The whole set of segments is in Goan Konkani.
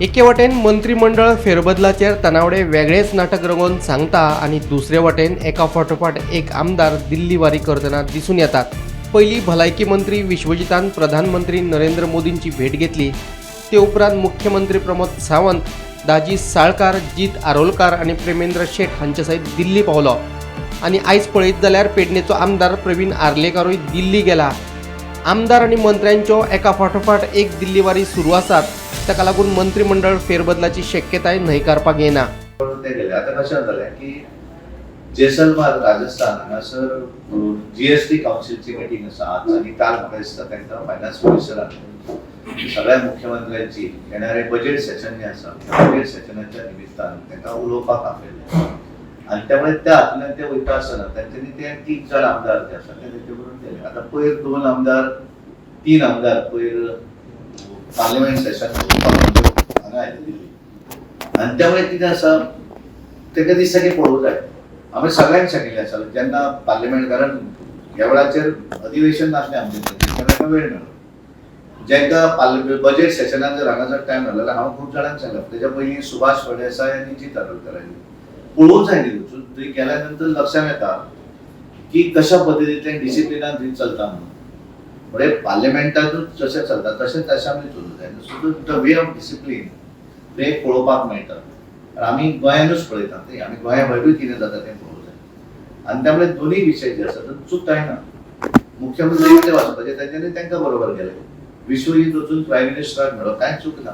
एके वटेन मंत्रीमंडळ फेरबदलाचेर तानावडे वेगळेच नाटक रंगोवन सांगता आनी दुसरे वटेन एका फाटोफाट एक आमदार दिल्ली वारी करतना दिसून येतात. पयलीं भलायकी मंत्री विश्वजितान प्रधानमंत्री नरेंद्र मोदींची भेट घेतली. ते उपरांत मुख्यमंत्री प्रमोद सावंत, दाजी साळकार, जीत आरोलकार आनी प्रेमेंद्र शेट हांचे सयत दिल्ली पावलो आनी आयज पळयत जाल्यार पेडणेचो आमदार प्रवीण आर्लेकारूय दिल्ली गेला. आमदार आनी मंत्र्यांच्यो एका फाटोफाट एक दिल्ली वारी सुरू आसात. ताका लागून मंत्रिमंडळ फेरबदलाची शक्यताय न्हयकारपाक येना. ते गेले. आता कशें जालें की जैसलमार, राजस्थान हांगासर जीएसटी कावन्सिलची मिटींग आसा आज आनी काल म्हाका दिसता तांकां फायनान्स मिनिस्टरान सगळ्या मुख्यमंत्र्यांची येणारे बजेट सेशन जें आसा, त्या बजेट सेशनाच्या निमित्तान तांकां उलोवपाक आपयलें आनी त्यामुळे त्या हातूंतल्यान ते वयता आसतना तांच्यांनी ते तीग जाण आमदार जे आसा ते तेंचे बरोबर गेले. आतां पयर दोन आमदार, तीन आमदार पयर पार्लिमेंट सेशन हांगा आयले दिल्ली आनी त्यामुळे कितें आसा, तेका दिसता की पळोवंक जाय. आमी सगळ्यांक सांगिल्लें आसा जेन्ना पार्लिमेंट, कारण ह्या वेळाचेर अधिवेशन नासलें आमचें, तेन्ना ताका वेळ मेळ्ळो. जेंका पार्लिमेंट बजेट सेशनान जर हांगासर टायम मेळ्ळो जाल्यार हांव खूब जाणांक सांगलां. तेच्या पयलीं सुभाष फळदेसाय आनी जीत आरोलकर आयले. पळोवंक जाय न्ही वचून. थंय गेल्या नंतर लक्षात येता की कशा पद्दतींतल्यान डिसिप्लिनान थंय चलता म्हणून. म्हणजे पार्लिमेंटानूच जशें चलता तशेंच अशें आमी चलूंक जाय. So the way of discipline तें पळोवपाक मेळटा. कारण आमी गोंयानूच पळयतात न्ही, आमी गोंया भायरूय कितें जाता तें पळोवंक जाय. आनी त्यामुळे दोनूय विशय जे आसा ते चूक कांय ना. मुख्यमंत्री कितें वचपाचें तेंच्यांनी तांकां बरोबर गेले. विश्वजीत वचून प्रायम मिनिस्टराक मेळ्ळो, कांय चूक ना.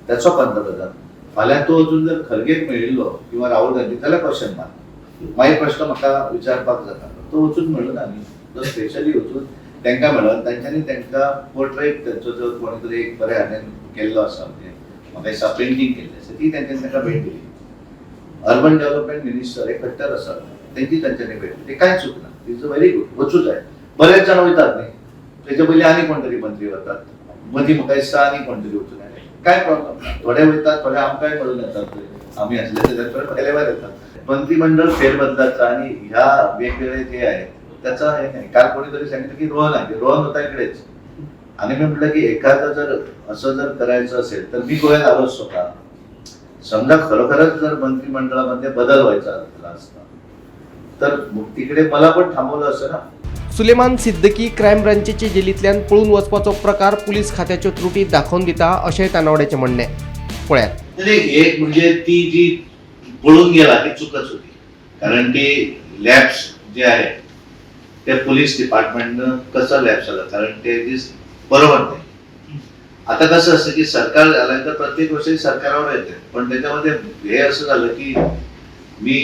त्याचो पंतप्रधान. फाल्यां तो वचून जर खरगेक मेळिल्लो किंवा राहुल गांधी जाल्यार क्वेश्चन मार्क. मागीर प्रश्न म्हाका विचारपाक जाता. तो वचून मेळ्ळो ना न्ही, तो स्पेशली वचून तांकां मेळ्ळो आनी तांच्यांनी तांकां पोर्ट्रेट तांचो जो कोणी तरी एक बऱ्या हाणें केल्लो आसा, म्हणजे म्हाका दिसता पेंटींग केल्ली आसा ती, तांच्यांनी तांकां भेट दिली. अर्बन डेव्हलपमेंट मिनिस्टर हे खट्टर आसात, तेंची तांच्यांनी भेट दिली. ते कांय चूक ना. Is very good. वचूं जाय. बरेच जाण वयतात न्ही. तेच्या पयलीं आनी कोण तरी मंत्री वतात, मदीं म्हाका दिसता आनी कोण तरी वचून आयले. काय प्रॉब्लम ना. थोडे वयतात, थोडे आमकांय मेळून येतात. आमी आसले जाल्यार थोडे भायले भायर येतात. मंत्रिमंडळ फेरबदलाचा आणि ह्या वेगवेगळे जे आहेत त्याचा हे नाही. काल कोणीतरी सांगितलं की रोहन आहे, रोहन होता इकडेच. आणि मी म्हटलं की एखादं जर असं जर करायचं असेल तर मी गोव्यात आलो असतो का? समजा खरोखरच जर मंत्रिमंडळामध्ये बदल व्हायचा झाला असता तर मग तिकडे मला पण थांबवलं असतं ना. सुलेमान सिद्दकी क्रायम ब्रांचीचे जेलींतल्यान पळून वचपाचो प्रकार पुलीस खात्याच्यो त्रुटी दाखोवन दिता अशेंय तानावड्याचें म्हणणें. पळयात. नाही, एक म्हणजे ती जी पळून गेला ती चुकच होती, कारण ती लॅप्स जे आहे ते पोलीस डिपार्टमेंटनं कसं लॅप्स झालं, कारण ते बरोबर नाही. आता कसं असतं की सरकार आल्यानंतर प्रत्येक गोष्टी सरकारावर येते, पण त्याच्यामध्ये हे असं झालं की मी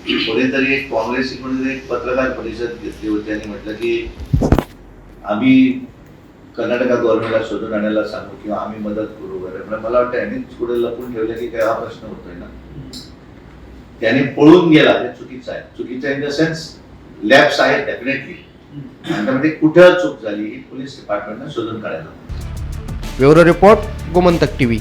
कोणीतरी एक काँग्रेसची कोणीतरी एक पत्रकार परिषद घेतली होती आणि म्हटलं की आम्ही कर्नाटका गव्हर्नमेंटला शोधून आणायला सांगू किंवा आम्ही मदत करू वगैरे. म्हणजे मला वाटतं यांनीच कुठे लपून ठेवलं की काय हा प्रश्न होतोय ना. त्याने पळून गेला ते चुकीचं आहे. चुकीचं इन the sense lapse आहे डेफिनेटली. त्यामध्ये कुठं चूक झाली ही पोलीस डिपार्टमेंटनं शोधून काढायला ब्युरो रिपोर्ट, गोमंतक टीव्ही.